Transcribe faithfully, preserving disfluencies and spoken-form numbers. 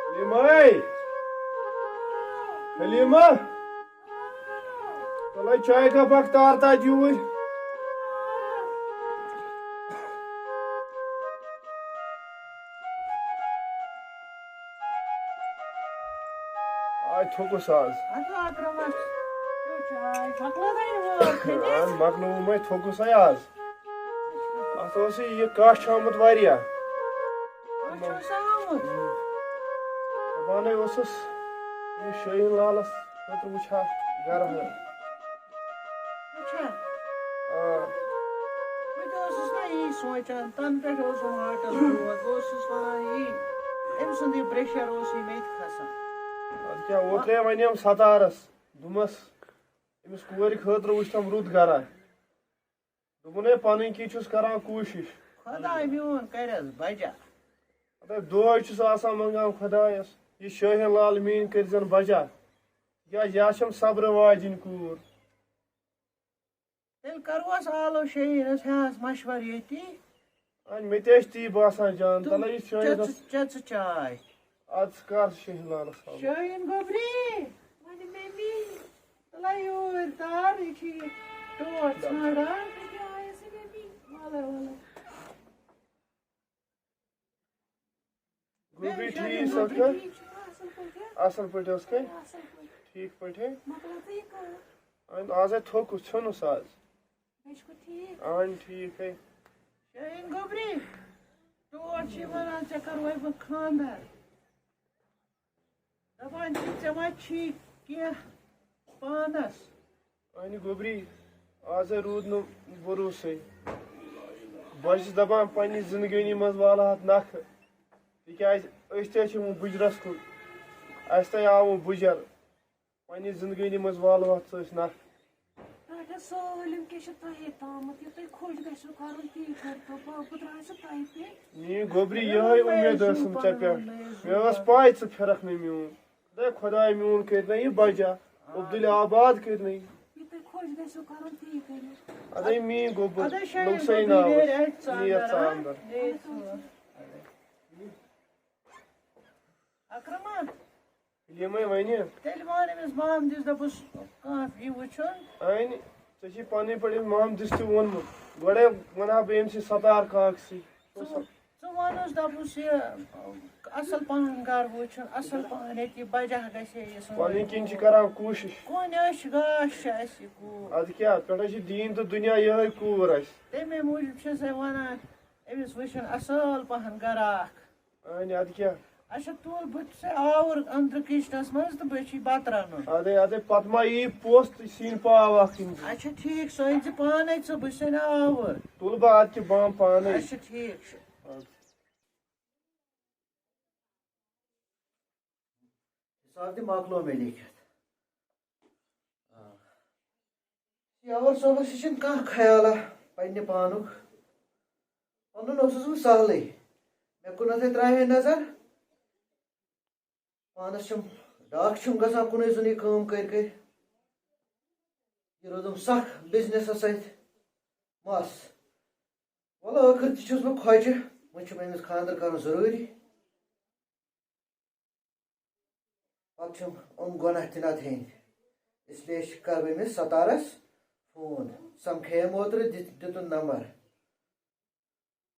حلیمے، حلیمہ، تُلے چایہِ کپ اکھ تار تتہِ یوٗرۍ۔ آے تھوٚکُس آز۔ اَدٕ اکرم، چیٚو چاے، مۄکلٲو نا یہِ وٲر کھٔنِتھ؟ اہن، مۄکلووُم ہے، تھوٚکُس ہے آز۔ اتھ اوس یہِ کاہ چھُ آمُت واریاہ۔ کاہ چھُ آسان آمُت؟ دپانے اوسُس، أمِس شاہیٖن لالس خٲطرٕ وٕچھِ ہا گرٕ ہنا۔ اچھا۔ آ۔ بہٕ تہِ اوسُس نا یی سونٛچان، تَنہٕ پٮ۪ٹھ اوسُم ہاٹَس دود، بہٕ اوسُس وَنان یی، أمۍ سُنٛد یہِ pressure اوس یہِ مےٚ تہِ کھسان۔ اَدٕ کیٛاہ، اوترَے وَنیٚم ستارَس، دوٚپمَس، أمِس کورِ خٲطرٕ وٕچھتَم رُت گرا۔ دوٚپُن، ہے، پَنٕنۍ کِنۍ چھُس کران کوٗشِش۔ خۄداے میون کَرٮ۪س بَجا۔ اَدٕ دۄہَے چھُس آسان منٛگان خۄدایَس، یہِ شٲہیٖن لال میٛٲنۍ کٔرۍزٮ۪ن بَجا، تِکیٛازِ یہِ چھَم صبرٕ واجِنۍ کوٗر۔ تیٚلہِ کروس آلو شاہیٖنس ہٮ۪س مشورٕ ییٚتی۔ اَہَن، مےٚ تہِ ٲسۍ تی باسان جان، تہٕ تَلے یہِ شٲہیٖنس۔ چےٚ ژٕ، چےٚ ژٕ چاے۔ اَدٕ ژٕ کر شاہیٖن لالس حوالہٕ۔ شاہیٖن گوٚبری، وَنہِ ممی، تَلے یوٗرۍ تَر، یہِ چھِ یہِ ٹوٹھ ژھانٛڈان۔ وَلے، وَلے۔ گوٗبی، بیٚیہِ ٹھیٖک چھا سا؟ ٹھیٖک چھُ، اَصٕل پٲٹھۍ۔ اَصٕل پٲٹھۍ ٲس کھے؟ اَصٕل پٲٹھۍ۔ ٹھیٖک پٲٹھۍ ہے؟ مۄکلٲو ژٕ یہِ کٲم؟ اَہَن، آز ہے تھوٚکُس، ژھیوٚنُس آز۔ بیٚیہِ چھُکھٕ ٹھیٖک؟ اَہَن، ٹھیٖک ہے۔ شاہیٖن گوٚبری، ٹوٹھ چھِ وَنان، ژےٚ کَرٕوَے بہٕ خانٛدر۔ دَپان چھِ، ژےٚ ما چھی کینٛہہ پانَس؟ اَہنہِ گوٚبری، آز ہے روٗد نہٕ بروسے۔ بہٕ حظ چھُس دَپان، پننہِ زندگٲنی منٛز والہٕ ہا اَتھ نَکھٕ، تِکیٛازِ أسۍ تہِ حظ چھِ وۄنۍ بُجرَس کُن۔ اَسہِ تہِ آو وۄنۍ بُجر۔ پننہِ زندگٲنی منٛز والہٕ ہا اَتھ سۭتۍ نَکھٕ۔ اچھا، سٲلِم کینٛہہ چھُ تۄہے تامَتھ، یہِ تۄہہِ خۄش گژھِوٕ کَرُن، تی کٔرۍتو۔ بہٕ، بہٕ درٛایَس تۄہہِ پٮ۪ٹھ۔ میٛٲنۍ گوٚبری، یِہوٚے اُمید ٲسٕم ژےٚ پٮ۪ٹھ۔ مےٚ ٲس پَے، ژٕ پھِرَکھ نہٕ میون۔ خۄداے، خۄداے میون کٔرۍ نَے یہِ بَجا۔ عبدالعباد کٔرۍ نَے۔ یہِ تۄہہِ خۄش گژھِوٕ کَرُن، تی کٔرِو۔ اَدَے میٛٲنۍ گوٚبُر، اَدَے شاہیٖن لوٚگ سَے گوٚبری، ناوَس۔ نیرِ اَتہِ ژاندَر، نیرِ ہا؟ ژاندَر۔ اَکرَما۔ ییٚلہِ یِمَے وَنہِ۔ تیٚلہِ وَن أمِس محمدِس، دَپُس، کانٛہہ یہِ وٕچھُن۔ اَنہِ، ژےٚ چھُے پَنٕنۍ پٲٹھۍ أمِس محمدِس تہِ ووٚنمُت۔ گۄڈَے وَنہٕ ہا بہٕ أمۍ سٕے ستار کاکسٕے۔ ژٕ، ژٕ وَنُس، دَپُس، یہِ اَصٕل پَہَن گَرٕ وٕچھُن، اَصٕل پَہَن ییٚتہِ یہِ بَجا گژھِ ہے یہِ سون۔ پَنٕنۍ کِنۍ چھِ کَران کوٗشِش۔ کُنہِ أچھ گاش چھِ اَسہِ یہِ کوٗر۔ اَدٕ کیٛاہ، پٮ۪ٹھٕ چھِ دیٖن تہٕ دُنیا یِہوٚے کوٗر اَسہِ۔ تَمے موٗجوٗب چھَسَے وَنان، أمِس وٕچھُن اَصٕل پَہَن گَرٕ اَکھ۔ اَہَنہِ، اَدٕ کیٛاہ؟ اچھا، تُل، بہٕ چھُسے آوُر أنٛدرٕ کِچنَس منٛز تہٕ بیٚیہِ چھُے بَتہٕ رَنُن۔ اَدَے، اَدَے، پَتہٕ ما یی پوٚژھ تہٕ سِنۍ پاو اَکھ أنۍ زِ۔ اچھا، ٹھیٖک، سُہ أنۍ زِ پانَے ژٕ، بہٕ چھُسے نہٕ آوُر۔ تُل بہٕ اَدٕ کہِ بام پانَے۔ اچھا، ٹھیٖک چھُ۔ اَدٕ۔ حساب تہِ مۄکلو مےٚ لیکھِتھ۔ آ۔ یاور صٲبَس یہِ چھُنہٕ کانٛہہ خیالہ پننہِ پانُک۔ پنُن اوسُس بہٕ سہلٕے۔ مےٚ کُنتھٕے ترٛایہِ ہے نظر۔ پانَس چھُم ڈاکھ چھُم گژھان کُنُے زوٚنُے کٲم کٔرۍ کٔرۍ۔ یہِ روٗدُم سَکھ بِزنِسَس سۭتۍ مَس۔ وَلہٕ ٲخٕر تہِ چھُس بہٕ خۄجہِ، وۄنۍ چھُم أمِس خانٛدر کَرُن ضروٗری۔ پتہٕ چھِم یِم گۄناہ تہِ نتہٕ ہیٚنۍ۔ اس لیے چھِ کرٕ بہٕ أمِس ستارس فون۔ سمکھیٚیَم اوترٕ، دِت-، دِتُن نمبر۔